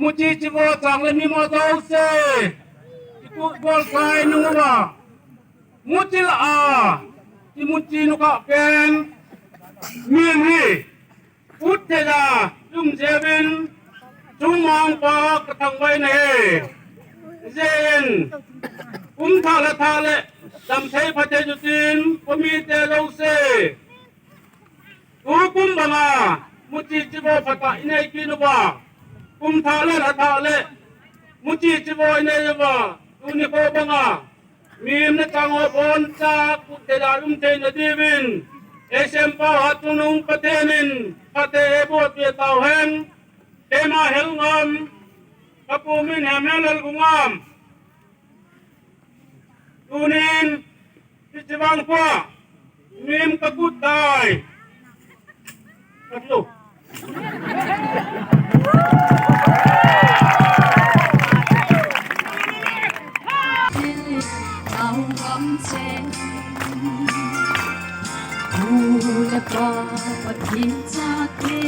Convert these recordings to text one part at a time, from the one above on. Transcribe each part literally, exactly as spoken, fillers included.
Muchi chivo chang le mimo jouse, ikut bol kai nunguva, muchi la a, imuchi nukah pen, mim hi, ut thei a, um jeh uvin, chungmang pa kathangvah in ahi. Ijeh in, kum thah le thah le, damthei phatthei jutin, komite jouse. Tukum banga, muchi chivo phatah inei kit uva. Kum thah le, lha thah le, muchi chivo inei uva. Tuni kho banga, mim nachang ho boncha, kut thei a um thei nadiuvin. Eisem pau Hatchungnung Pathen in, phatthei eiboh peh tauhen. Keima Helngam, kapu min Hemhenglal Bungam. Tunin, hiche vang pa, mim kakut tai. Katlo. Pu le pa, Pathen chate,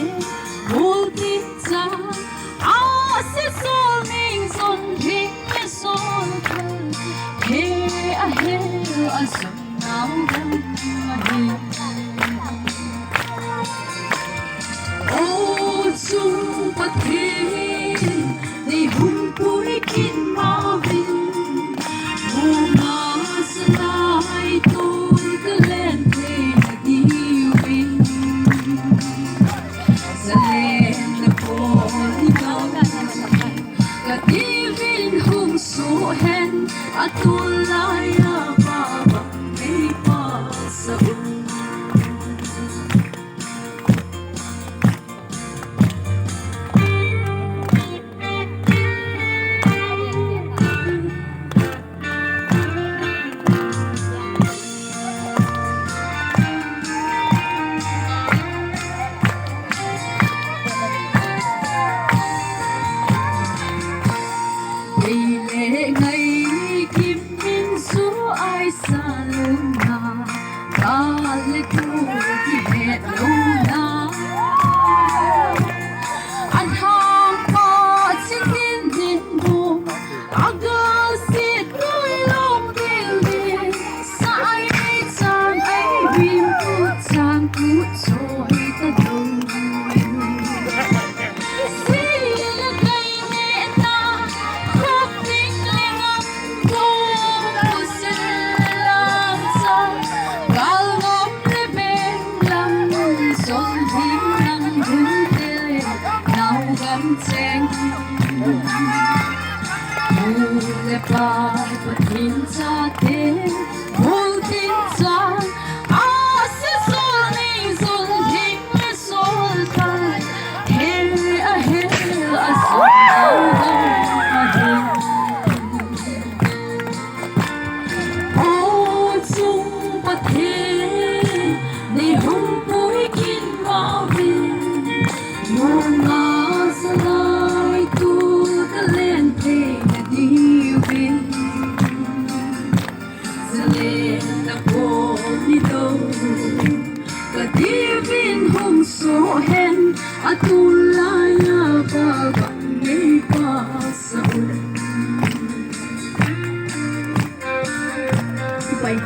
Moltin cha, ase sol ning jong hing le sol kal, he a he a jong nau dang a he. O chung Pathen, nei hung pui kit ma uvin, muna salai tui ka len thei na diuvin. Zalen na pon ni kau ka diuvin hung soh hen, a tulai a pa bang nei pasa u. Bei le ngai kim min su ai sa luna, gal le tu kihet luna. An hang pa ching din din bu, a gal sit nui long dil dil. Sa ai chan ai bim tu chan tu choi ta dong. Pu le pa, Pathen chate, Moltin cha, ase sol ning jong hing le sol kal, he a he a sol a he. O chung Pathen, nei hung pui kit ma uvin, muna salai tui ka len thei na diuvin. Zalen na pon ni dou ka diuvin hung soh hen, a tulai a pa bang nei pasa u. Pai.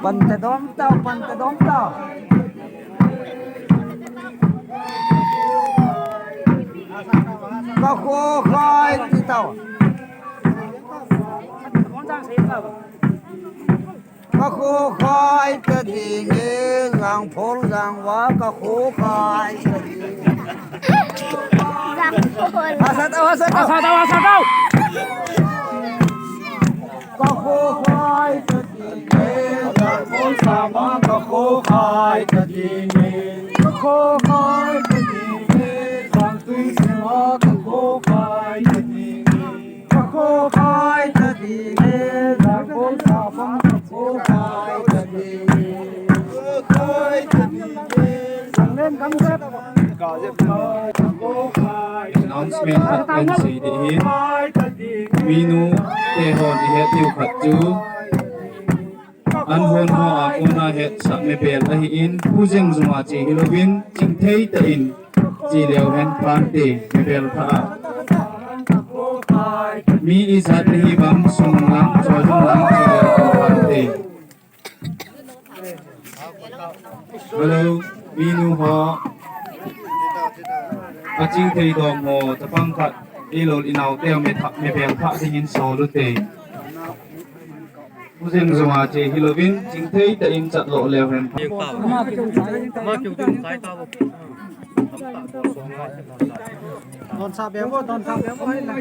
Pante dom tao, pante dom tao. Ka kho khai ti tao. Ka kho khai ta ding e, Jangphol Jangva ka kho khai ta ding e. Jangphol. Hasa tao, hasa tao. Hasa tao, hasa tao. Ka kho khai ta ding e, Jangphol Jangva ka kho khai ta ding e. Ka kho khai ta ding e, Jangtui Sema ka kho khai ta ding e. Ka kho khai ta ding e, Jangphol Jangva ka kho khai ta ding e. Announcement khat kahin sei ding ahi. Minu te hon ihet diu khat chu, an hon ho a kona hetsah mibel ahin, Pu Jengjunga che hilouvin, chingthei tah in che leu hen phante, mibel thah a. Mi ijat nahi ham, sum lang, choi lang, che leu hen phante. Hello, minu ho. Achingthei dom ho, chapang khat, ilol inao teu mi thah, mibel thah dingin sol ute. Pu Jengjunga che hilouvin, chingthei tah in chat lo leu hen. Don sa be bo, don sa be bo, hai la.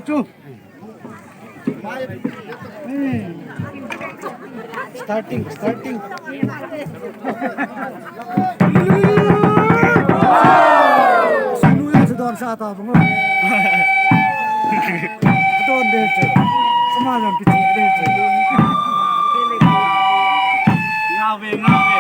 Starting, starting. Sunu ya se don sa ta bung. Don de che. Sama jam pi de che. Ngau ve, ngau ve.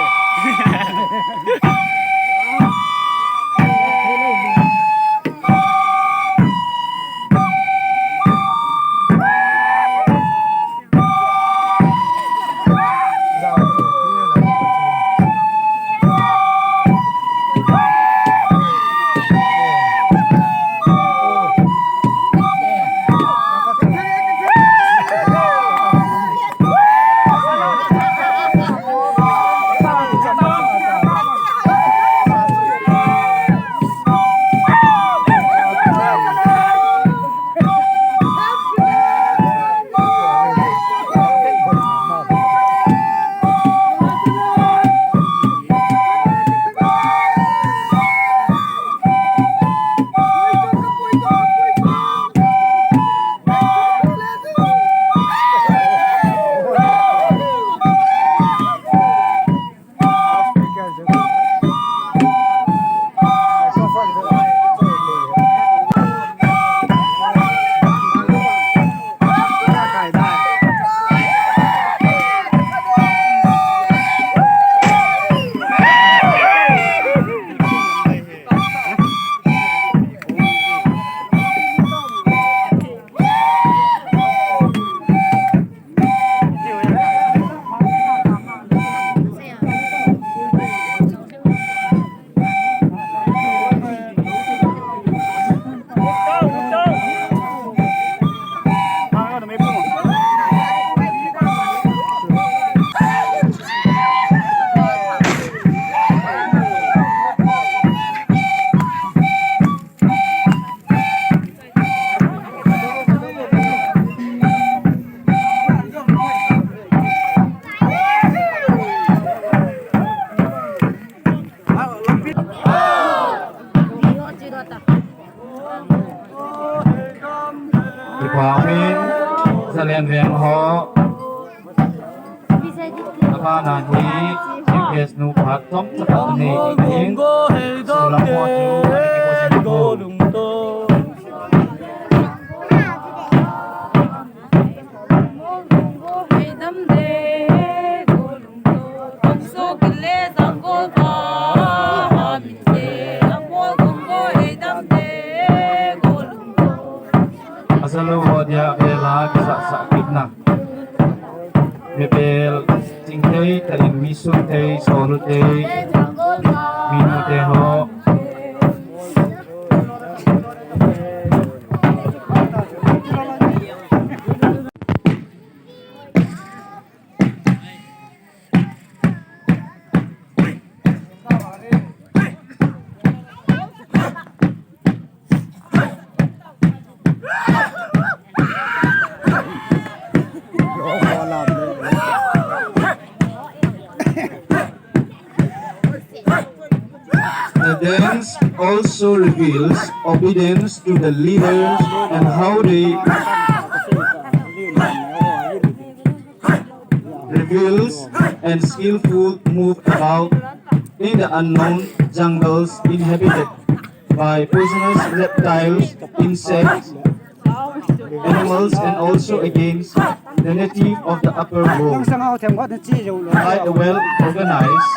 Kipah in, Zalen veng ho. Abana hi, Chief Guest nu phat chomcha khat anei ding ahin, solam ho chu, ani kipu sin ko. Asalo ho dia vela kisah sah kitna. Mipel chingthei, tah in misunthei, soluthei, minute ho. The dance also reveals obedience to the leaders and how they reveals and skillful move about in the unknown jungles inhabited by poisonous reptiles, insects, animals, and also against the native of the upper world. By a well-organized,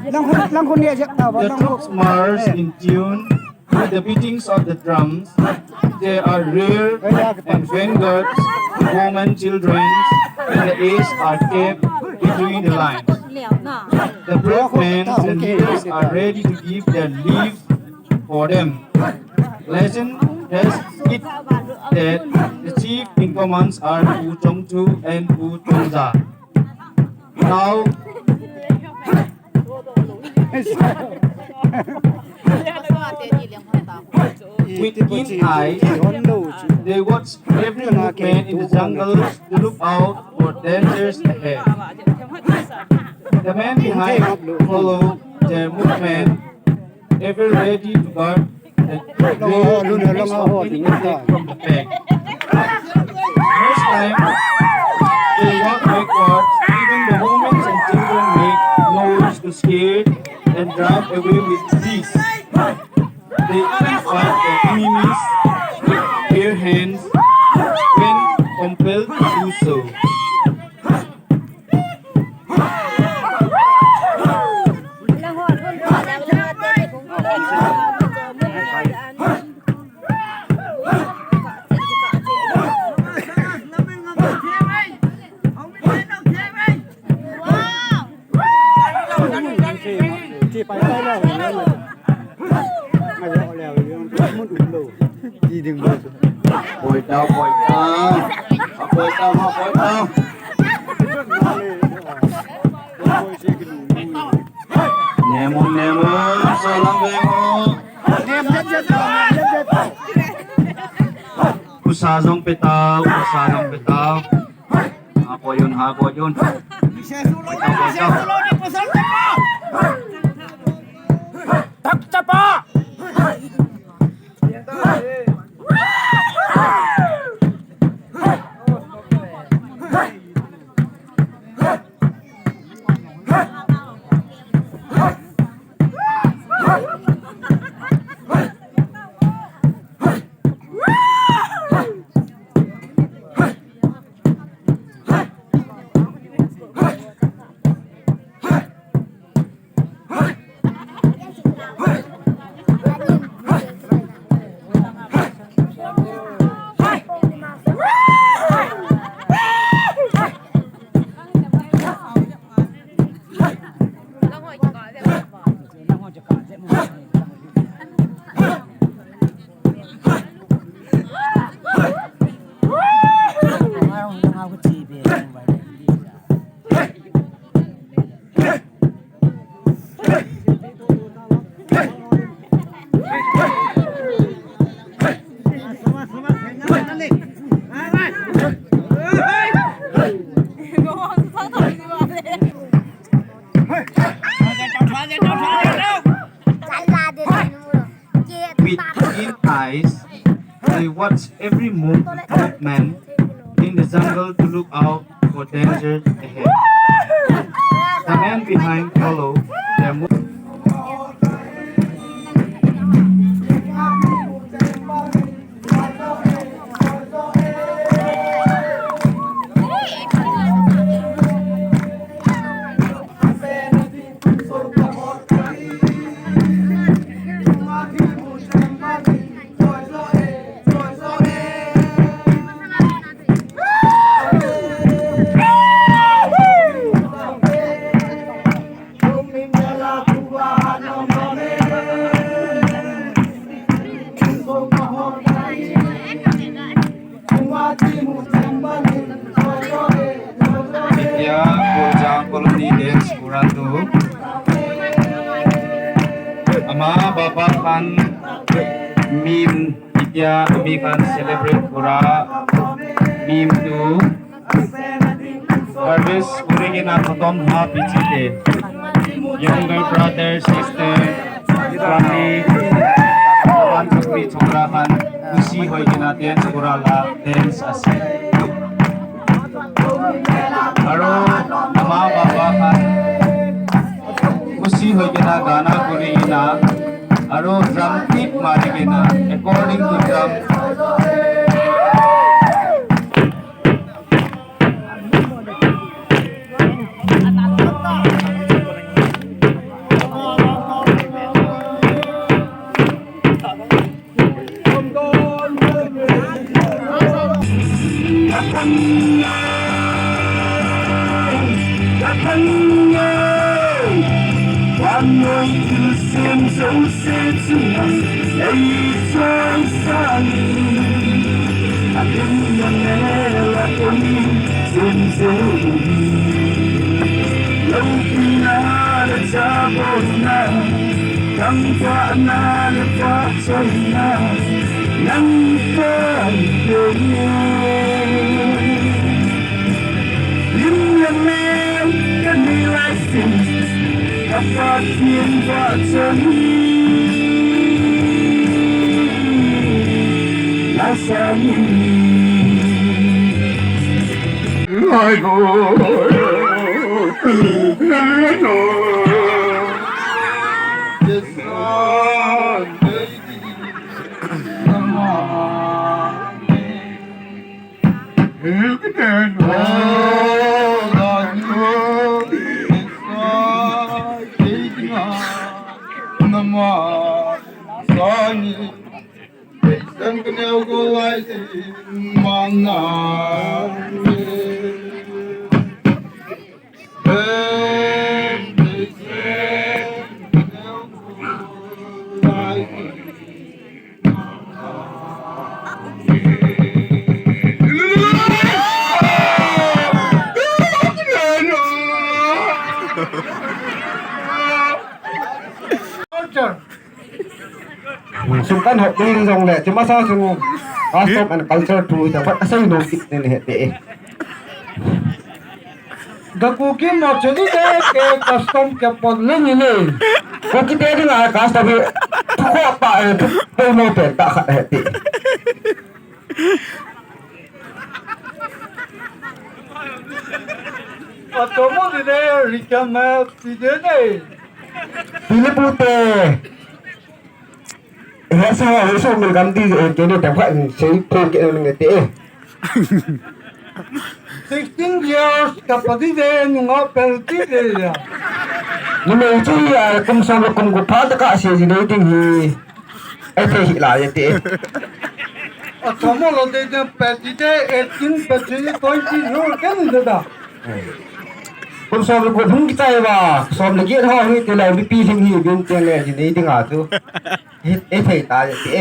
the troops march in tune with the beatings of the drums. There are rear and vanguards, women, children, and the aged are kept between the lines. The brave men and leaders are ready to give their life for them. Legend has it that the chief in commands are Pu Chongthu and Pu Chongza. Now, with keen eyes, they watch every movement in the jungle to look out for dangers ahead. The men behind follow their movement, ever ready to guard the grave in case of any attack from the pack. Most time, they walk backwards, even the women and children make noise to scare and drive away with peace. They even fight their enemies with bare hands when compelled to do so. Poi tao, poi tao. Poi tao, poi tao. Nemu, nemu, salam nemu. Kusa jong pe tao, kusa jong pe tao. Ha ko yun, ha ko yun. Poi tao, poi tao. Tak chapa. Every move, movement in the jungle to look out for danger ahead. The men behind follow their move. Itia Kolchang Colony Dance Kuratu. Ama baba khan mim itia ami khan celebrate kura mim tu. Harvest kuri kena khatom ha pichite. Younger brother, sister, family, wan chakri chokra khan khushi hoi kena dance kura la dance ase. Aru ama baba khan khushi hoi kena gana kuri kena aru drum beat mari kena according to drum. Sung kan hop ding jong le, chuma sa sung custom and culture tu ta pat asai no kit ne he te. Ga Kuki mo chuni de ke custom ke pon le ni ne. Kuki te ding a custom he. Tu ko pa e, tu ko no pe ta kha he te. Atomo ni ne, rikam he, ti de ne. Pilipute. He sa, he sa, mil gam di, eh, kene tam kha, sei pho ke nang te. Sixteen years, ka padi de, nunga pel ti de ya. Ni me chi ya, kum sa lo kum ko pha ta ka se ji nei ding hi. Ai the hi la ye te. A thomo lo de de, padi de, eighteen, padi de, twenty years, ken de da. Kum sa lo ko hung ki tai ba, som le ki ho hi te la, bi pi hing hi, bin te le, ji nei ding a tu. He, he thei ta e, he.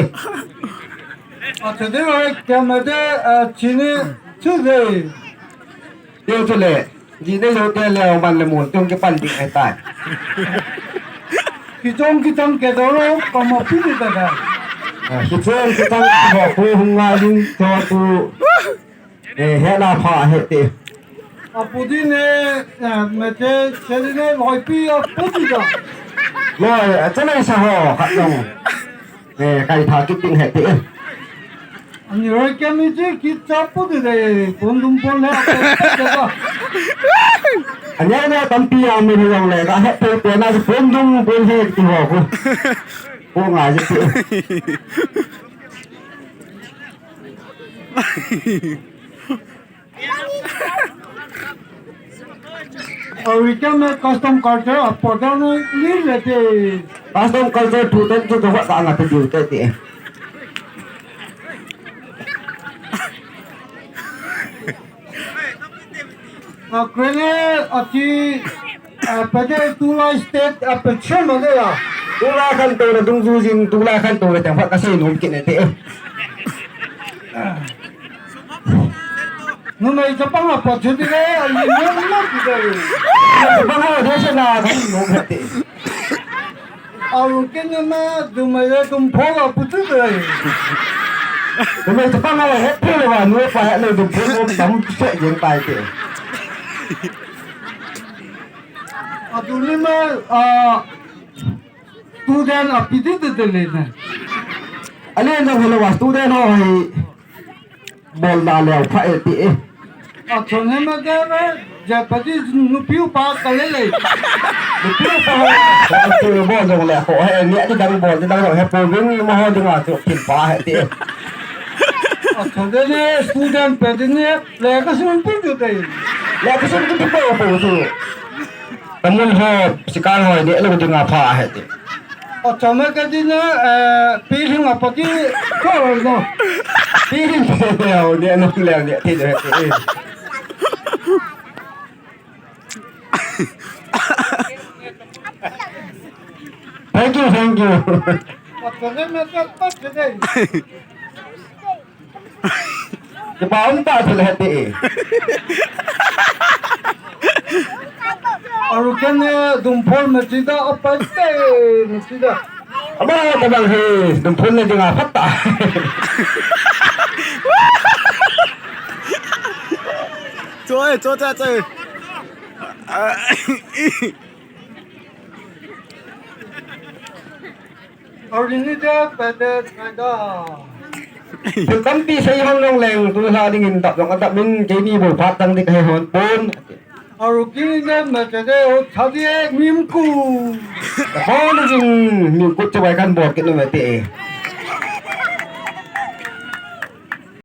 A chu dei hoi, kei ma de, a, chini, chu dei. Dei chu le, ji dei jo te le, man le mun, tung ke pan ding ai tai. Ki chong ki chang ke do lo, pa ma pi ni ta ta. A, ki chong ki chang ke do, pu hung ngai ding, cho tu. Eh, he la pha he te. A pu di ne, eh, me te, che di ne, loi pi a pu di da. Loi, a che nei sa ho, khat long. Eh, kai tha kit ding he te. Ani roi kemi chi ki chapu de de, pon dum pon le, apa apa de ba. Ani ana tampi a mi ni jong le, ka he pe pe na pon dum pon he ti ho ko. Ko nga je ti. Awi kya me custom culture a portal no ni le te. Custom culture tu ten tu tu wa ta nga te diu te te. A krene ati a pede tulai state a peche mo de la. Tulai khantou na dungju jing tulai khantou na teng phat ka sei nom kit ne te. Numei chapang a pat chu ti le, a yin nom nom ti le. Chapang a de se na ka yin nom ti. A ru ken na ma dumei le dum pho a pu chu le. Numei chapang a he phe le wa nu pa he le dum pho nom tam se jeng tai te. A du ni ma a student a pi ti ti le na. Ale na he le wa student ho hai. Bol da leo pha e ti e. A chon he ma de ve, ja pa ti nupi upa ka le le. Nupi upa ho, ho ti bol jong le ho he, ni a ti dang bol, ti dang jong he po vin mo ho ding a chu pin pa he ti e. A chon de ne student pe de ne, le ka sun pu tu te. Le ka sun pu tu po po chu. Tamun ho, sikang ho, ni a lo ding a pha he ti. Achama ka dina, eh, piling apa ki, ko no. Piling ko leo, ni anam leo, ni ti de. Thank you, thank you. Achama me ka pa de. Kipa um ta thil hete. Aru ken, eh, dum phol me chi da, apa te me chi da. Ama ta bang he, dum phol ne dinga phat ta. Choi, choi, choi, choi. Organizer Peter China. Thil tampi sei hon long leng, tu hla ding in tap long, tap min, keini bol phat tang dik he hon pon. Organizer Peter China Mimku. Hon ding Mimku chu bai kan bol kit nom e te.